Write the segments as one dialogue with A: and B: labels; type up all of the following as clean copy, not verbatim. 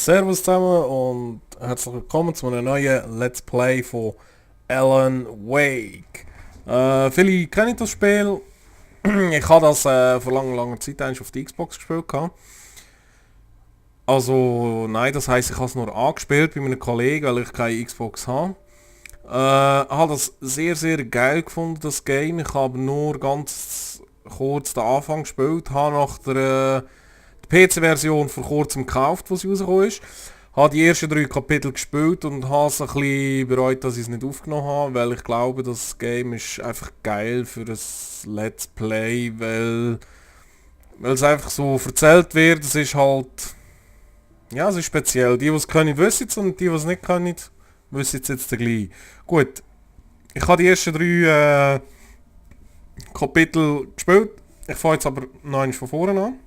A: Servus zusammen und herzlich willkommen zu einem neuen Let's Play von Alan Wake. Viele kennen das Spiel. Ich habe das vor langer Zeit eigentlich auf der Xbox gespielt. Also nein, das heisst, ich habe es nur angespielt bei meinem Kollegen, weil ich keine Xbox habe. Habe das sehr geil gefunden, das Game. Ich habe nur ganz kurz den Anfang gespielt, habe nach der die PC-Version vor kurzem gekauft, wo sie rausgekommen ist. Habe die ersten 3 Kapitel gespielt und habe es ein bisschen bereut, dass ich es nicht aufgenommen habe, weil ich glaube, das Game ist einfach geil für ein Let's Play, weil es einfach so erzählt wird. Es ist halt, ja, es ist speziell. Die es können, wissen es, und die es nicht können, wissen es jetzt gleich. Gut, ich habe die ersten 3 Kapitel gespielt. Ich fange jetzt aber noch einmal von vorne an.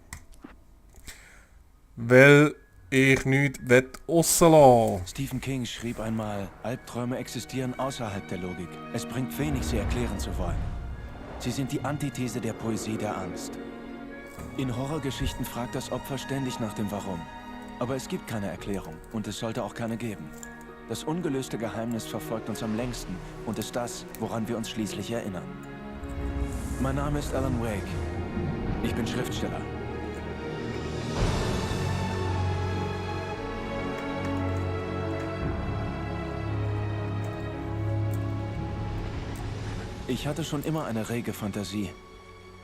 A: Weil ich nichts rauslassen.
B: Stephen King schrieb einmal, Albträume existieren außerhalb der Logik. Es bringt wenig, sie erklären zu wollen. Sie sind die Antithese der Poesie der Angst. In Horrorgeschichten fragt das Opfer ständig nach dem Warum. Aber es gibt keine Erklärung und es sollte auch keine geben. Das ungelöste Geheimnis verfolgt uns am längsten und ist das, woran wir uns schließlich erinnern. Mein Name ist Alan Wake. Ich bin Schriftsteller. Ich hatte schon immer eine rege Fantasie.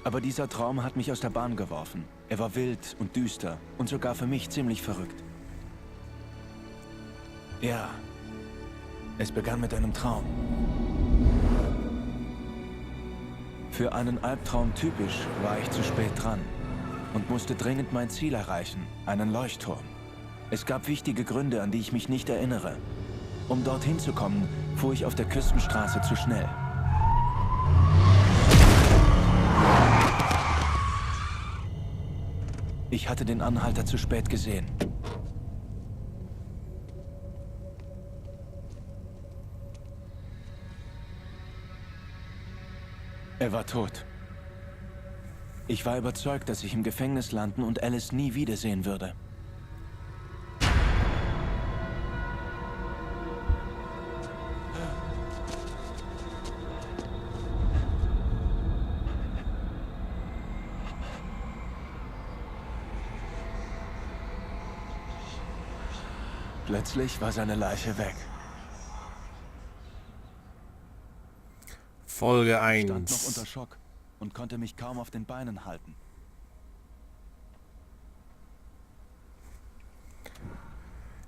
B: Aber dieser Traum hat mich aus der Bahn geworfen. Er war wild und düster und sogar für mich ziemlich verrückt. Ja, es begann mit einem Traum. Für einen Albtraum typisch war ich zu spät dran und musste dringend mein Ziel erreichen, einen Leuchtturm. Es gab wichtige Gründe, an die ich mich nicht erinnere. Um dorthin zu kommen, fuhr ich auf der Küstenstraße zu schnell. Ich hatte den Anhalter zu spät gesehen. Er war tot. Ich war überzeugt, dass ich im Gefängnis landen und Alice nie wiedersehen würde. Plötzlich war seine Leiche weg.
A: Folge
B: Ich stand noch
A: 1.
B: unter Schock und konnte mich kaum auf den Beinen halten.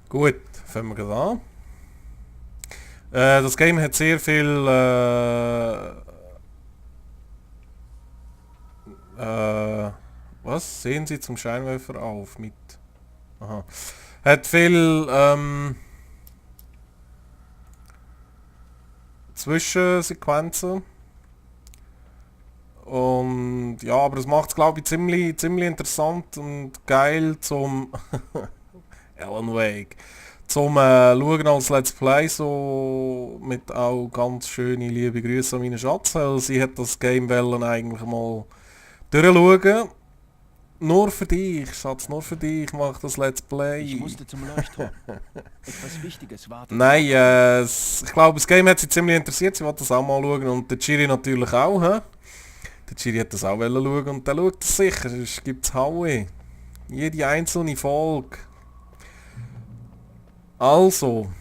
A: Gut, fangen wir gerade an. Das Game hat sehr viel was? Sehen Sie zum Scheinwerfer auf mit... Aha. Hat viel Zwischensequenzen. Und ja, aber das macht es, glaube ich, ziemlich interessant und geil zum Alan Wake. Zum Schauen als Let's Play, so mit auch ganz schöne liebe Grüße an meine Schatz. Sie hat das Game wollen eigentlich mal durchschauen. Nur für dich, Schatz, nur für dich mache das Let's Play.
B: Ich musste zum Leuchtturm. Etwas Wichtiges wartete.
A: Nein, ich glaube, das Game hat sie ziemlich interessiert, sie wollte das auch mal schauen und der Chiri natürlich auch. He? Der Chiri hat das auch schauen und der schaut das sicher, es gibt Haue. Jede einzelne Folge. Also.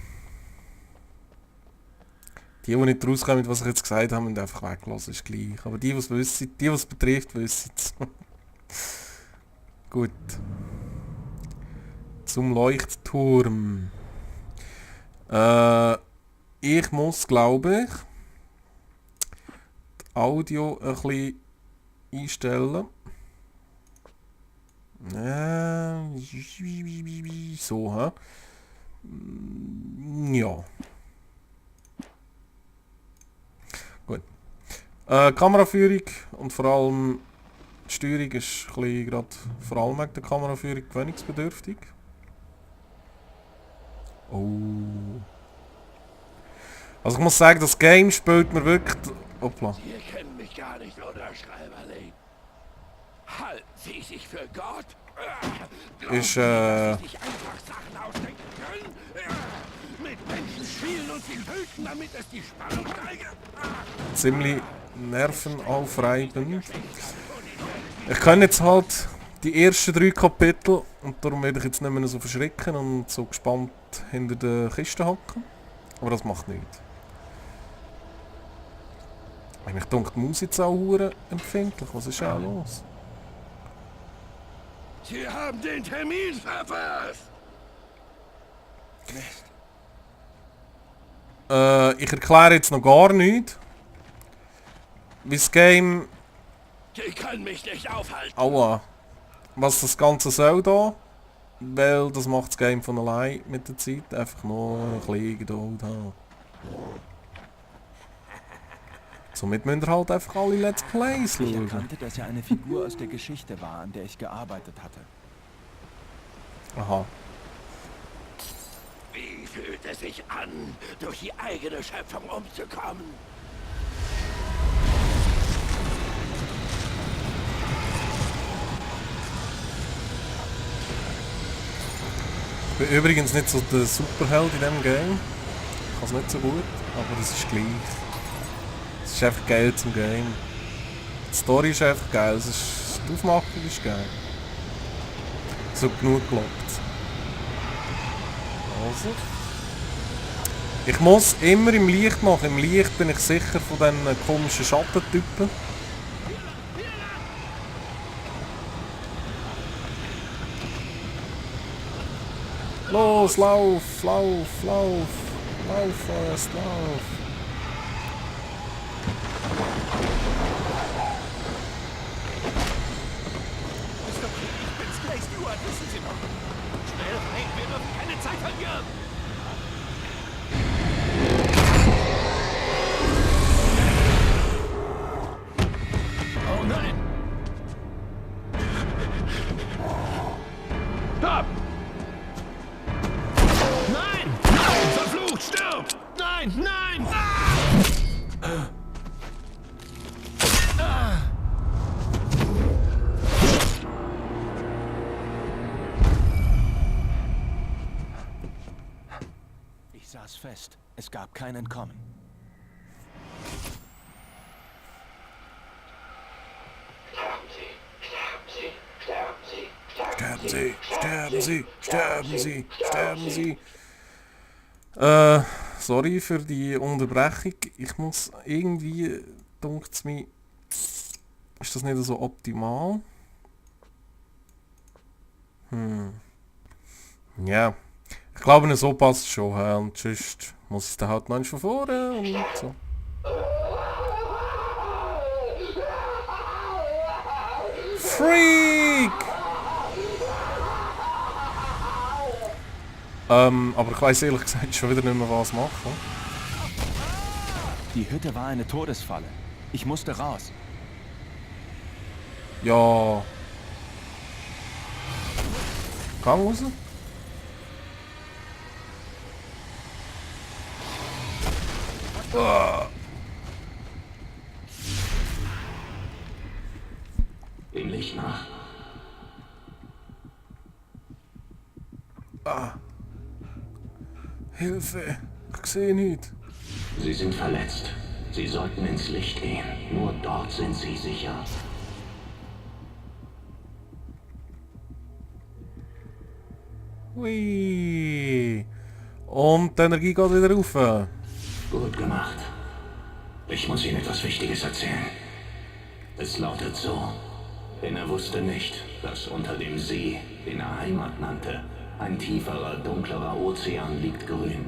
A: Die nicht rauskommen, was ich jetzt gesagt habe, müssen einfach weglassen, ist gleich. Aber die, was wissen, die, was es betrifft, wissen es. Gut. Zum Leuchtturm. Ich muss, glaube ich, das Audio ein bisschen einstellen. So, hä? Ja. Gut. Kameraführung und vor allem die Steuerung ist ein bisschen gerade vor allem wegen der Kameraführung gewöhnungsbedürftig. Oh. Also ich muss sagen, das Game spielt mir wirklich... Hoppla.
C: Sie kennen mich gar nicht, oder Schreiberling? Halten Sie sich für Gott?
A: ist
C: sich einfach Sachen ausdenken können? Mit Menschen spielen und sie töten, damit es die Spannung steigert?
A: ziemlich nervenaufreibend. Ich kann jetzt halt die ersten 3 Kapitel und darum werde ich jetzt nicht mehr so verschrecken und so gespannt hinter der Kiste hocken. Aber das macht nichts. Ich denke, die Maus jetzt auch verdammt empfindlich. Was ist auch los?
C: Sie haben den Termin verpasst!
B: Mist.
A: Ich erkläre jetzt noch gar nichts. Wie das Game...
C: Sie können mich nicht aufhalten!
A: Aua. Was das Ganze soll da. Weil das macht das Game von allein mit der Zeit. Einfach nur ein bisschen Geduld haben. Somit müsst ihr halt einfach alle Let's Plays
B: Ich
A: schauen.
B: erkannte, dass er eine Figur aus der Geschichte war, an der ich gearbeitet hatte.
A: Aha.
C: Wie fühlt es sich an, durch die eigene Schöpfung umzukommen?
A: Ich bin übrigens nicht so der Superheld in diesem Game. Ich kann es nicht so gut, aber das ist gleich. Es ist einfach geil zum Game. Die Story ist einfach geil, die Aufmachung ist geil. So genug gelobt. Also. Ich muss immer im Licht machen. Im Licht bin ich sicher von diesen komischen Schattentypen. Los, lauf, lauf, lauf. Lauf, Forrest, lauf.
C: Ich bin's, Clay Stewart, wissen Sie noch? Schnell rein, wir dürfen keine Zeit verlieren! Oh nein! Stopp! Nein! Nein! Verflucht! Stirb! Nein! Nein!
B: Ich saß fest. Es gab kein Entkommen.
A: Sterben Sie, sterben Sie, sterben Sie, sterben Sie. Sorry für die Unterbrechung. Ich muss irgendwie, dunkt's mir, ist das nicht so optimal? Ja. Ich glaube, so passt es schon. Und sonst muss ich da halt noch von vorne und so. Freak! Aber ich weiß ehrlich gesagt schon wieder nicht mehr, was machen.
B: Die Hütte war eine Todesfalle. Ich musste raus.
A: Ja. Gang raus?
D: Dem Licht nach.
A: Hilfe! Ich sehe nichts.
D: Sie sind verletzt. Sie sollten ins Licht gehen. Nur dort sind Sie sicher.
A: Hui. Und die Energie geht wieder rauf.
D: Gut gemacht. Ich muss Ihnen etwas Wichtiges erzählen. Es lautet so. Denn er wusste nicht, dass unter dem See, den er Heimat nannte, ein tieferer, dunklerer Ozean liegt grün,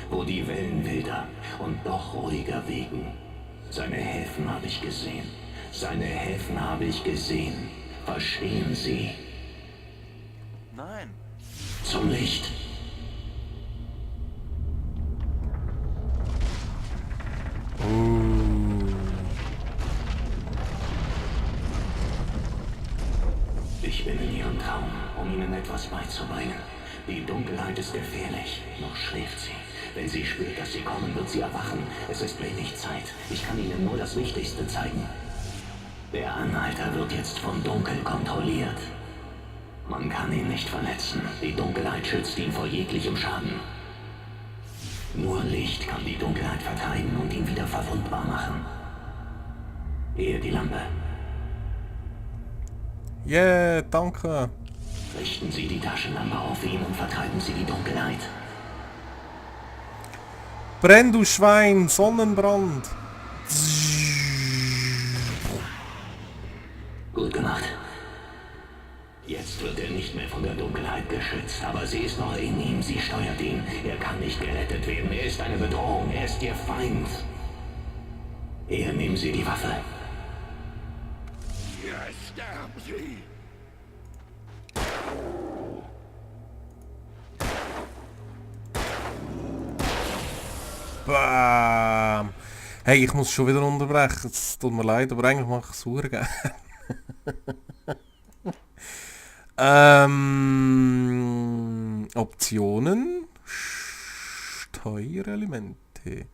D: wo die Wellen wilder und doch ruhiger wiegen. Seine Häfen habe ich gesehen. Seine Häfen habe ich gesehen. Verstehen Sie?
B: Nein.
D: Zum Licht. Ich bin in Ihrem Traum, um Ihnen etwas beizubringen. Die Dunkelheit ist gefährlich, noch schläft sie. Wenn sie spürt, dass Sie kommen, wird sie erwachen. Es ist wenig Zeit. Ich kann Ihnen nur das Wichtigste zeigen. Der Anhalter wird jetzt vom Dunkel kontrolliert. Man kann ihn nicht verletzen. Die Dunkelheit schützt ihn vor jeglichem Schaden. Nur Licht kann die Dunkelheit vertreiben und ihn wieder verwundbar machen. Hier die Lampe.
A: Yeah, danke.
D: Richten Sie die Taschenlampe auf ihn und vertreiben Sie die Dunkelheit.
A: Brenn, du Schwein, Sonnenbrand.
D: Gut gemacht. Jetzt wird er nicht mehr von der Dunkelheit geschützt, aber sie ist noch in ihm, sie steuert ihn. Er kann nicht gerettet werden, er ist eine Bedrohung, er ist Ihr Feind. Hier nehmen Sie die Waffe.
C: Jetzt sterben Sie!
A: Bam. Hey, ich muss schon wieder unterbrechen. Es tut mir leid, aber eigentlich mache ich es sehr gerne. Optionen. Steuerelemente.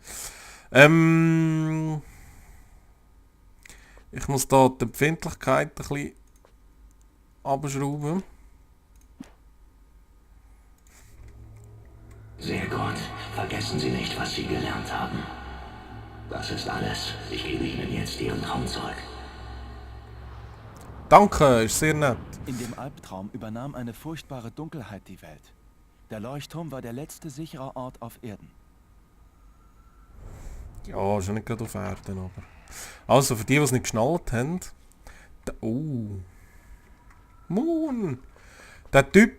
A: Ich muss da die Empfindlichkeit ein bisschen abschrauben.
D: Sehr gut. Vergessen Sie nicht, was Sie gelernt haben. Das ist alles. Ich gebe Ihnen jetzt Ihren Traum zurück.
A: Danke, ist sehr nett.
B: In dem Albtraum übernahm eine furchtbare Dunkelheit die Welt. Der Leuchtturm war der letzte sichere Ort auf Erden.
A: Ja, ist ja nicht gerade auf Erden, aber... Also, für die, die es nicht geschnallt haben... Moon! Der Typ,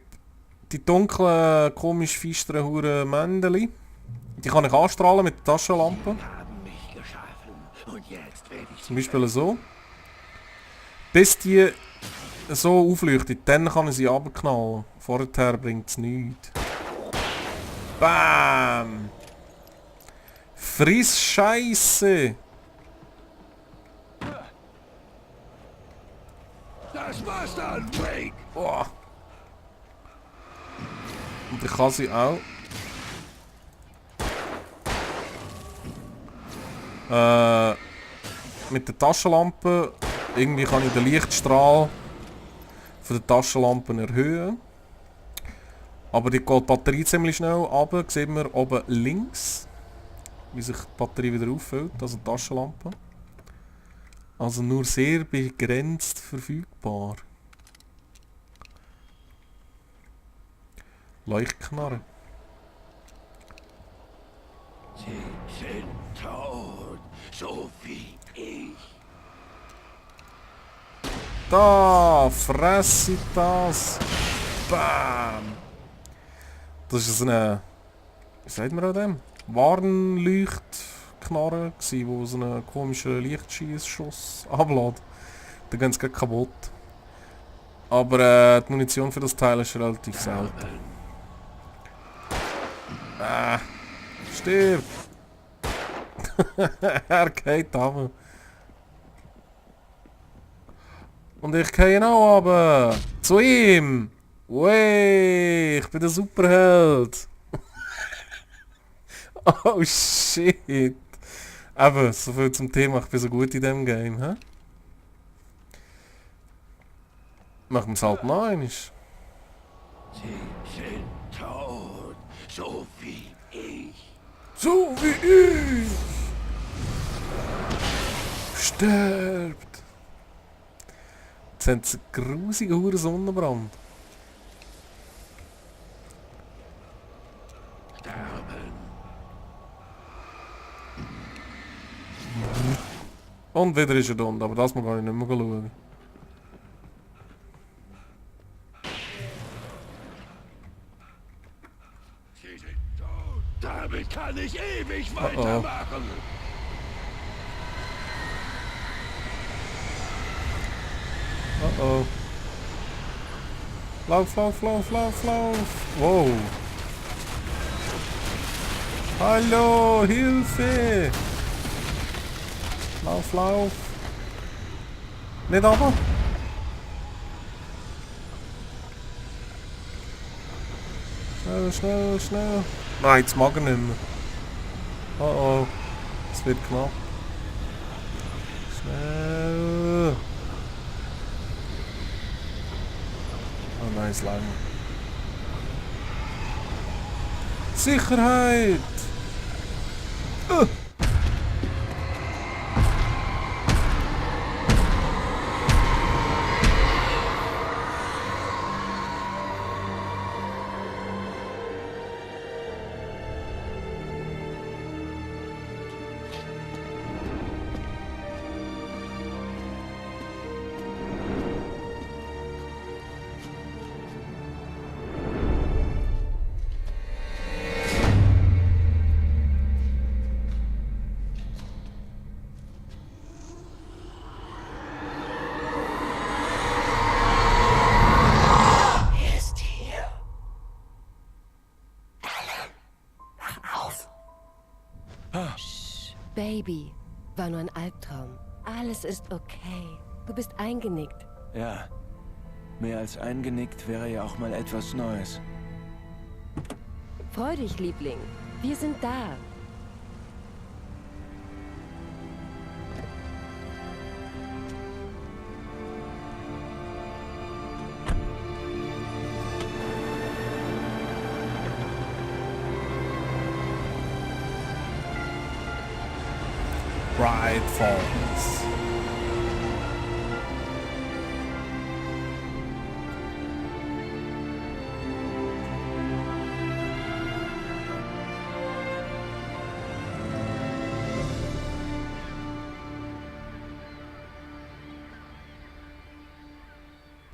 A: die dunklen, komisch feisteren Huren Mändeli, die kann ich anstrahlen mit der Taschenlampe.
C: Haben mich geschaffen und jetzt werde ich
A: Zum Beispiel so. Bis die so aufleuchtet, dann kann ich sie abknallen. Vorher bringt es nichts. Bam! Friss Scheiße!
C: Das war's dann, Wake!
A: Boah. Und ich kann sie auch. Mit der Taschenlampe. Irgendwie kann ich den Lichtstrahl von der Taschenlampe erhöhen. Aber die geht die Batterie ziemlich schnell runter. Sieht man oben links, wie sich die Batterie wieder auffüllt, also die Taschenlampe. Also nur sehr begrenzt verfügbar. Leuchtknarre.
C: Sie sind tot, so wie ich.
A: Da, fresse das. Bam. Das ist eine, wie sagt man an dem? Warnleuchtknarre gsi, wo so einen komischen Lichtschießschuss ablädt. Dann gehen sie gleich kaputt. Aber die Munition für das Teil ist relativ selten. Stirb! Er geht runter. Und ich gehe auch runter. Zu ihm! Wey, ich bin der Superheld! Oh shit! Eben, so viel zum Thema, ich bin so gut in dem Game, hä? Machen wir es halt noch einmal.
C: Sie sind tot, so wie ich.
A: So wie ich! Sterbt! Jetzt haben sie einen grusigen Huren Sonnenbrand.
C: Sterben.
A: Und wieder ist er da, aber das muss ich nicht mehr schauen.
C: Sie sind tot. Damit kann ich ewig weitermachen.
A: Oh. Lauf, lauf, lauf, lauf, lauf. Wow. Hallo, Hilfe. Lauf, lauf. Nicht aber. Schnell, schnell, schnell. Nein, jetzt mag er nicht mehr. Oh. Es wird knapp. Schnell. Oh nein, scheiß lang. Sicherheit!
E: Baby, war nur ein Albtraum. Alles ist okay. Du bist eingenickt.
B: Ja. Mehr als eingenickt wäre ja auch mal etwas Neues.
E: Freu dich, Liebling. Wir sind da.
A: Bright Falls.